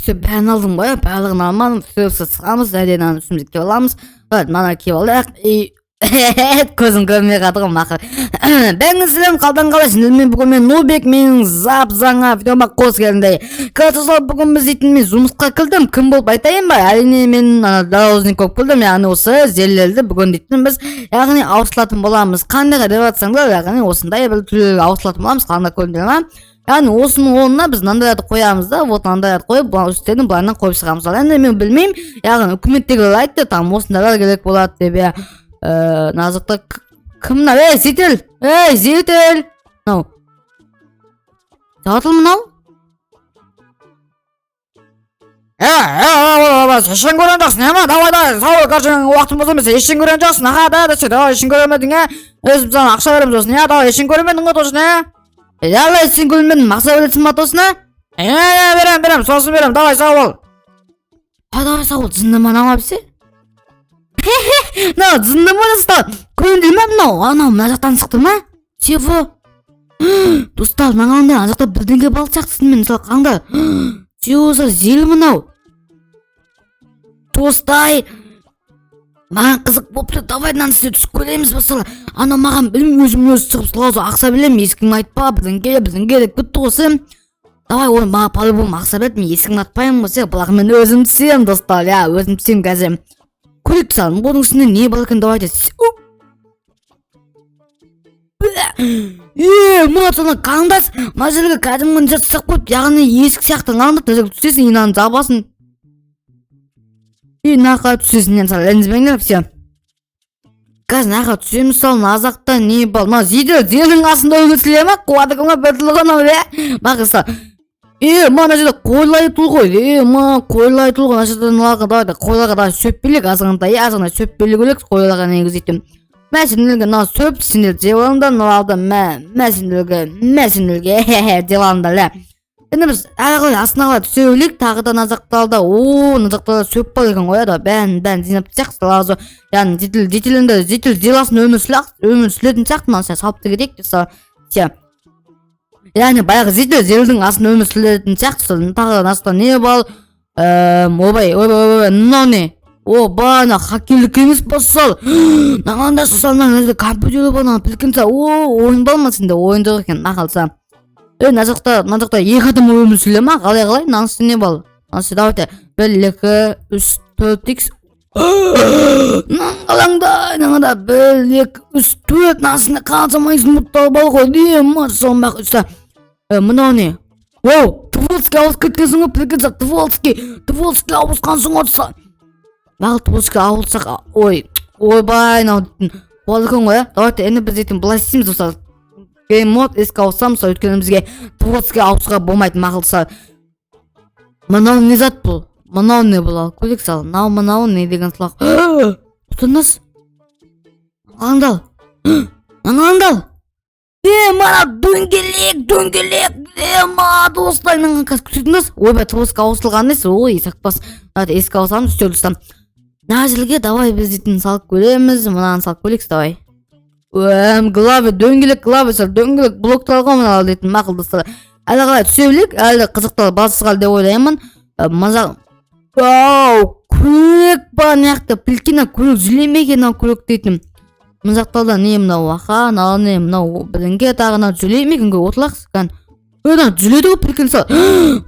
Все, бәрін алдым ғой, барлығын алмадым. Все, все, шығамыз, әдейі мынаны үстімізге киіп аламыз. Вот, мынаны киіп алайық. И көзім көрмей қалды ғой, мақұл. Бәріңіз сәлем, қалдан қалайсың? Мен бүгін мен Нубик, менің зап жаңа видеома қош келдіңдер. Короче, сол бүгін біз дейтін мен жұмысқа кірдім. Кім болып айтайын ба? Әрине, мен ана дорожник болып келдім, яғни осы жерлерді бүгін дейтін біз, яғни ауыстыратын боламыз. Қандайға деп жатсаңдар, яғни осындай бір түрлерге ауыстыратын боламыз, қандай көрдіңдер ма? Яғни осының орнына біз мынандайларды қоямыз да, вот мынандайларды қойып, былай үстерін былайынан қойып шығамыз. Ал енді мен білмеймін, яғни үкіметтегілер айтты, там осындайлар керек болады деп, иә. Мына жақта кім мынау? Ей, житель! Ей, житель! Мынау. Жатыл мынау? Ештеңе көрген жоқсың, ема? Давай, давай, сау бол, короче, уақытың бос емес, ештеңе көрген жоқсың, аха, да, да, давай, ештеңе көрмедің, ә? Өзім саған ақша беремін сосын, иә, давай, ештеңе көрмедің ғой тосын, ә? Ялла, сен көрмедің, ақша бересің ба тосын, ә? Е, беремін, беремін, сосын беремін, давай, сау бол. А, давай, сау бол, жынды ма анау әпсе? Мынау жынды ма, достар? Көрінді ме мынау? Анау мына жақтан шықты ма? Чего? Достар, мына қараңдар, ана жақта бірдеңе бар сияқты мен, мысалы, қараңдар. Чего за зел мынау? Достай, маған қызық болып тұр, давай мынаның үстіне түсіп көреміз, мысалы. Анау маған білмеймін, өзім өзі шығып сразу ақша беремін, ешкімге айтпа, бірдеңе, бірдеңе деп кетті ғой сен. Давай, оны маған по-любому ақша береді, мен ешкімге айтпаймын ғой сен, бірақ мен өзім түсемін, достар, иә, өзім түсемін қазір. Көрейік салым, бұның үстінде не бар екен, давайте. Е, мына ана қараңдаршы, мына жерге кәдімгі зат жасап қойыпты, яғни есік сияқты, қараңдар, мына жерге түсесің, и мынаны жабасың. И мына жаққа түсесің, енді сәл ренжімеңдер, все. Қазір мына жаққа түсеміз, сол мына жақта не бар? Мына жедел жердің астында өмір сүре ма? Қуады ма бір ғой, иә? Мақұл. Е, мына жерде қойлар тұр ғой. Е, мына қойлар тұр ғой. Мына жерде мыналарға давай қойларға давай шөп берейік азғантай, иә, азғантай шөп беру керек қойларға негізі дейтін. Мә сендерге мына шөп, сендер жеп алыңдар, мыналарды мә, мә сендерге, мә сендерге, хе-хе, жеп алыңдар, иә. Енді біз әрі қарай астына қарай түсе берейік, тағы да мына жақтарда, о, мына жақта да шөп бар екен ғой, иә, бәрін бәрін жинап тастайық сразу. Яғни житель, житель енді житель жер астында өмір сүре өмір сүретін сияқты, мына салып та кетейік, все. Яғни баяғы житель жердің астында өмір сүретін сияқты, сол тағы да мына жақта не бар? Ойбай, ойбай, ойбай, мынау не? Оба, мына хоккейлік емес па, сол? Мынағанда сол мына жерде компьютер бар, мына прикинь, о, ойын бар ма сенде? Ойын жоқ екен, мақұл. Е, мына жақта екі адам өмір сүре ма? Қалай, қалай? Мынаның үстінде не бар? Мынаның үстінде давайте бір, екі, үш, төрт икс. Мынаның қалаңда, мынада бір, екі, үш, төрт, мынаның үстінде қаншама изумрудтар бар ғой, ема, сол мақұл. Мынау не? Оу, творческий ауысып кеткенсің ғой, прикинь, творческий, творческий ауысқансың ғой, достар. Мақұл, творческий ауыссақ, ой, ойбай, мынау болады екен ғой, иә. Давайте енді біз дейтін былай істейміз, достар. Game mode еске ауысамыз, өйткені бізге творческий ауысуға болмайды, мақұл, достар. Мынау не зат бұл? Мынау не бұл? Ал көрейік сал. Мынау, мынау не деген сұрақ. Тұтыныс. Аңдал. Аңдал. Е, мына дөңгелек, дөңгелек. Е, ма, достар, мына қазір күтіңіз. Ойбай, творческий ауысылған емес. Ой, сақпас. Давайте еске ауысамыз, үстел достар. Мына жерге давай біз дейтін салып көреміз. Мынаны салып көрейік, давай. Главы, дөңгелек, главы, сол дөңгелек блоктар ғой мыналар дейтін, мақұл, достар. Әлі қалай түсе берейік, әлі қызықтар басқа деп ойлаймын. Маза. Вау, көлік бар мына жақта, прикинь, көлік жүре ме екен мынау көлік дейтін. Мына жақтарда не мынау, аха, мынау не, мынау бірдеңе, тағы мынау жүре ме екен, отырайық кән. Ей, мынау жүледі ғой, прикинь, сол.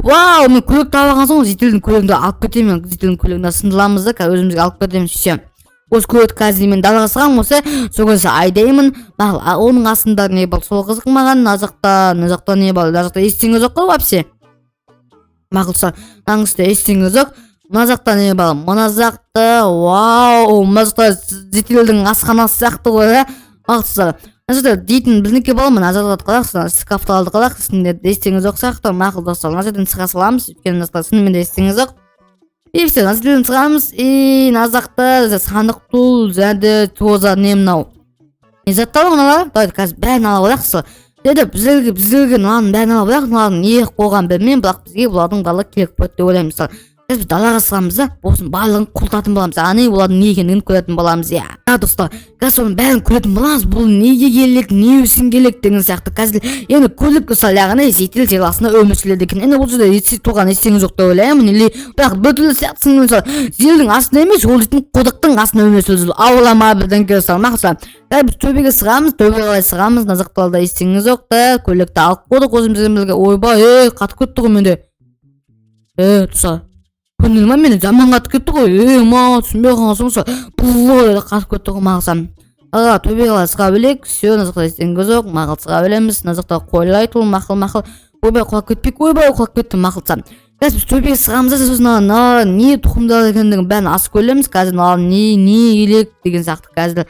Вау, мен көлік таба алған соң жительдің көлігін алып кетемін, мен жительдің көлігін сындырамыз да, қазір өзімізге алып кетеміз, все. Осы көлікті қазір мен далаға шығамын осы, сол кезде айдаймын. Мақұл, оның астында не бар, сол қызық маған. Мына жақта, мына жақта не бар? Мына жақта ештеңе жоқ қой вообще. Мақұл, достар, мынаның үстінде ештеңе жоқ. Мына жақта не бар? Мына жақта, вау, мына жақта жительдің асханасы сияқты ғой, иә. Мақұл, достар, мына жерде дейтін бірдеңке бар. Мына жақта қалайық, шкафтарды қалайық, үстінде ештеңе жоқ сияқты. Мақұл, достар, мына жерден шыға саламыз, өйткені мына жақта шынымен де ештеңе жоқ. И все, мына жерден шығамыз, и мына жақта сандық тұл және де тоза. Не мынау, не заттар мыналар? Давайте қазір бәрін ала алайық. Сол деді, біздерге мынаның бәрін ала алайық. Мыналардың не қойғанын білмеймін, бірақ бізге бұлардың барлығы керек болады деп ойлаймын. Мысалы, Қазір біз далаға шығамыз да, осының барлығын құлтатын боламыз. Аны олардың не екенін көретін боламыз, иә. Достар, қазір соның бәрін көретін боламыз. Бұл неге керек, не үшін керек деген сияқты. Қазір енді көлік достар, яғни шетел жер астында өмір сүреді екен. Енді бұл жерде туған ештеңе жоқ деп ойлаймын, или бірақ біртүрлі сияқтысың мысалы, жердің астында емес, ол дейтін құдықтың астында өмір сүреді. Аулама бірдеңке достар, мақсат. Қазір біз төбеге шығамыз, төбеге қалай шығамыз, мына жақта ештеңе жоқ та, көлікті алып қойдық өзімізбен бірге. Ойбай, ей, қатып кетті ғой менде. Достар, көңіл ма мені жаман қатып кетті ғой. Ма, түсінбей қалғансың осы. Бұл қатып кетті ғой мағсам. Аға, төбеге қалай шыға білейік, все, мына жақта ештеңе жоқ, мақұл шыға білеміз, мына жақта қойлайды ол, мақұл, мақұл. Ойбай, құлап кетпейік, ойбай, құлап кеттім, мақұл сам. Қазір біз төбеге шығамыз да, сосын мына не тұқымдар екендігін бәрін асып көреміз. Қазір мына не керек деген сияқты. Қазір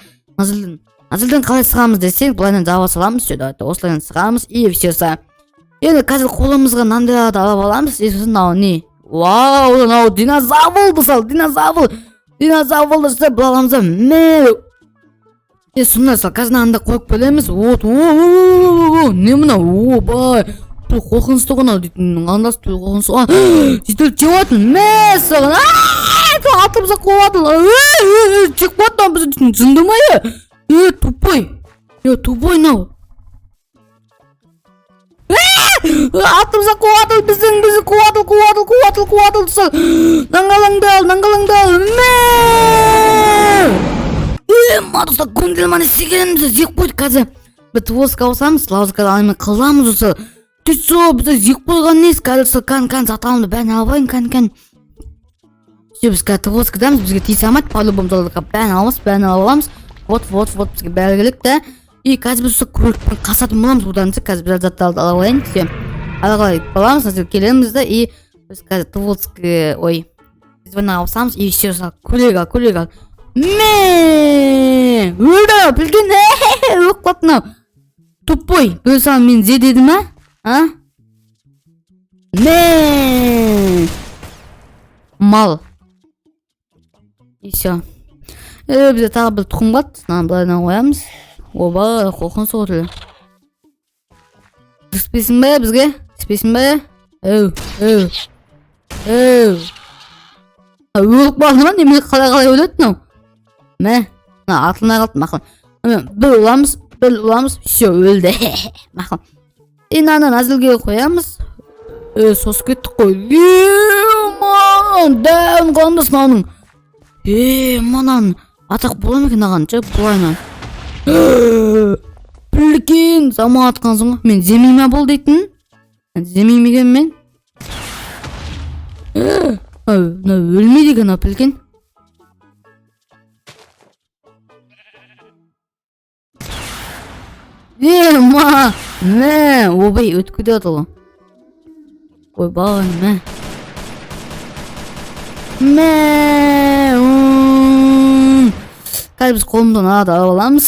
мына қалай шығамыз десек, былайынан жаба саламыз, все, давайте осылайынан шығамыз, и все. Енді қазір қолымызға мынандайларды алып аламыз, и сосын мынау не? Вау, мынау динозавр достар, динозавр. Динозавр достар, былай аламыз да, мә. Сонда достар, қазір мынаны қойып келеміз. Вот, о, не мынау? Ойбай, бұл қорқынышты ғой мынау дейтін. Андас бұл қорқынышты. Сөйтіп жеп жатыр, мә саған. Атымызға қуып жатыр. Жеп қояды мынау бізді дейтін, жынды ма, е? Тупой. Тупой мынау. Атымызға қуады біздің, бізді қуады, қуады, қуады, қуады достар. Наңғалаңдал, наңғалаңдал. Мә! Ма достар, көңіл не істегенімізді жеп қойды қазір. Біз твоска ауысамыз, лаузка алымен қыламыз достар. Ты со, бізді жеп қойған несі қазір сол кән кән сатамды бәрін алып алайын, кән кән. Все, біз қазір твоскадамыз, бізге тиісе алмайды, по-любому бәрін аламыз, бәрін алып аламыз. Вот, вот, вот, бізге бәрі керек та. И қазір біз осы көлікпен қасатын боламыз бұдан ше, қазір бір заттарды алып алайын, все. Ары қарай боламыз, мына келеміз да, и біз қазір творческий, ой, звона ауысамыз, и все, көлік ал, көлік ал. Мә! Өлді, білген, өліп қалды мынау. Тупой, біреу саған мен зе деді ма? А? Мә! Мал. И все. Бізде тағы бір тұқым қалды, мынаны былайынан қоямыз. Оба, қорқынышты ғой тілі. Түспейсің бе бізге? Түспейсің бе? Әу, әу. Әу. Өліп қалды ма? Немене қалай өледі мынау? Мә, мына атылмай қалды, мақұл. Бір ұламыз, бір ұламыз, все, өлді. Мақұл. И мынаны назілге қоямыз. Сосып кеттік қой. Маған, дәуін қаламыз мынаның. Мынаның атақ бола ма екен мынаған, ше, былайынан. Үлкен заман атқансың ғой. Мен земей ма бұл дейтін? Земей ме екен мен? Мынау өлмейді екен ау, үлкен. Ма, мә, ойбай, өтіп кетіп жатыр ғой. Ойбай, мә. Мә, Қазір біз қолымыздан алады алып аламыз.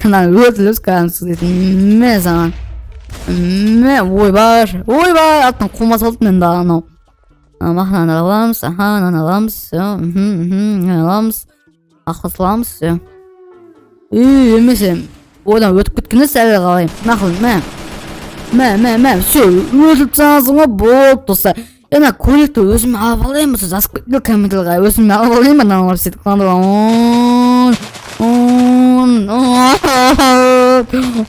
Мынаны өлтіреміз кәдімгі дейтін. Мә саған. Мә, ойбай, ойбай, аттан қумас болды мен дағы анау. Мынаны алып аламыз, аха, мынаны аламыз, все, мынаны аламыз, ақыл саламыз, все. Емесе, одан өтіп кеткен сәл қалай. Мақұл, мә. Мә, мә, мә, все, өлтіріп тастағансың ғой, болды достар. Ана көлікті өзім алып алайын болса, жазып кетті комментарийға, өзім алып алайын ба, мынаны алып сөйтіп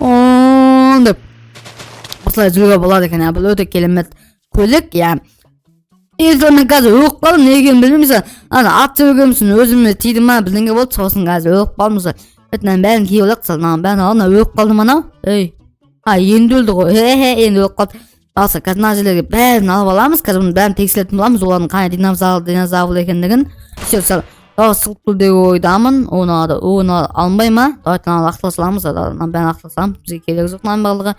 он деп. Осылай жүруге болады екен, бұл өте керемет көлік, иә. Енді мен қазір өліп қалдым, не екенін білмеймін. Ана ат жібергенмін, өзіме тиді ма, бірдеңе болды, сосын қазір өліп қалдым. Мынаның бәрін киіп алайық, мынаның бәрін алып, мына өліп қалды ма анау? Ей. А, енді өлді ғой. Енді өліп қалды. Алса, қазір мына жерлерге бәрін алып аламыз, қазір бұның бәрін тексеретін боламыз, олардың қандай динозавр екендігін. Все, все. Давай, сығып тұр деген ойдамын. Оны алады, оны алынбай ма? Давайте мынаны лақтыра саламыз, мынаның бәрін лақтыра саламыз. Бізге керегі жоқ мынаның барлығы.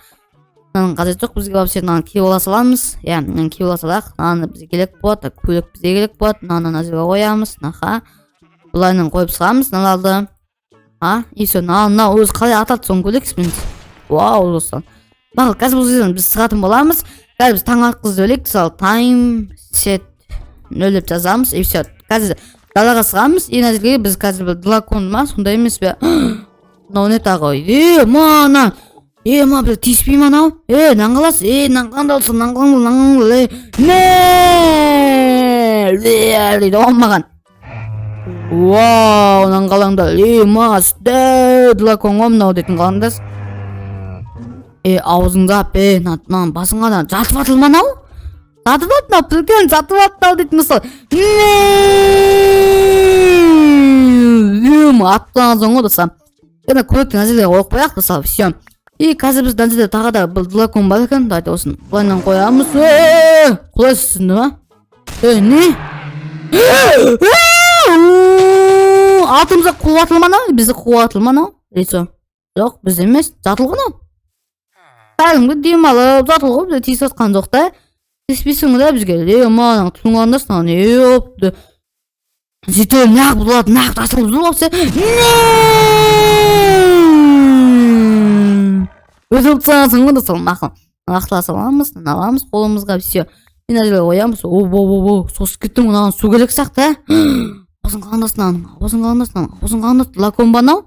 Мынаның қажеті жоқ бізге вообще, мынаны киіп ала саламыз. Иә, мынаны киіп ала салайық. Мынаны бізге керек болады, көлік бізге керек болады. Мынаны мына жерге қоямыз, аха. Былайынан қойып шығамыз, мыналарды. А, и все, мынау өзі қалай атады соны көрейік біз. Вау, достар. Мақұл, қазір бұл жерден біз шығатын боламыз. Қазір біз таң атқызып жіберейік. Мысалы, time set 0 деп жазамыз, и все. Қазір далаға шығамыз, и мына жерге біз қазір бір дракон ма, сондай емес пе? Мынау не тағы? Мына. Ма, бір тиіспей ма анау? Нан қаласыз? Нан қандай болса, нан қандай, нан қандай, мә! Дәл дейді ғой маған. Вау, мынаны қалаңдар. Ей, мас, дәу дракон ғой мынау дейтін, қалаңдаршы. Е, аузыңды ап, е, мынаның басыңа да жатып атыл ма анау? Жатып алды мынау, прикинь, жатып алды мынау дейтін мысалы. Аттанасың ғой, достар. Енді көлікті мына жерге қойып қояйық, достар, все. И қазір біз мына жерде тағы да бір дракон бар екен, давайте осыны былайынан қоямыз. Е, құлай түсінді ма? Е, не? Атымызға қуып атыл ма анау? Бізді қуып атыл ма анау? Лицо. Жоқ, біз емес, жатыл ғой анау. Кәдімгі демалып жатыл ғой, бізге тиісіп жатқан жоқ та. Тиіспейсің да бізге. Е, мынаның түрін қараңдаршы, мынаның, епті. Сөйтіп неғып бұзылады, неғып тасып бұзылып алып. Үзіліп тастағансың ғой, достар, мақұл. Лақтыра саламыз, мынаны аламыз қолымызға, все. Мына жерге қоямыз. О, о, о, о, сосып кеттім, мынаған су керек сияқты, ә? Аузын қалыңдасын мынаның, аузын қалыңдасын мынаның, аузын қалыңдасын. Дракон ба анау?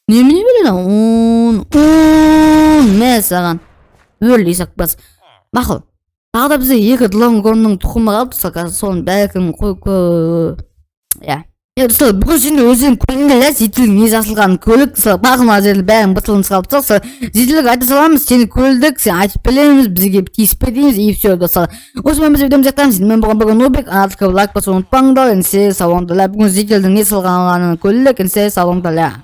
Немене береді? Он, он, мә саған. Өл, Исак бас. Мақұл. Тағы да бізде екі драконның тұқымы қалды, достар, қазір соның бәлкім қой, иә. Е, достар, бүгін сендер өздерің көрдіңдер, иә, Зителдің не жасалғанын көлік, сол барлық жерде бәрін бытылын шығарып тастады. Сол Зителге айта саламыз, сені көлдік, сен айтып береміз, бізге тиіспе дейміз, и все, достар. Осымен біз видеомызды аяқтаймыз. Мен болған бүгін Нубик, артқа лайк басуды ұмытпаңдар, еңсе сау болыңдар. Бүгін Зителдің не салғанын көлдік, еңсе сау болыңдар.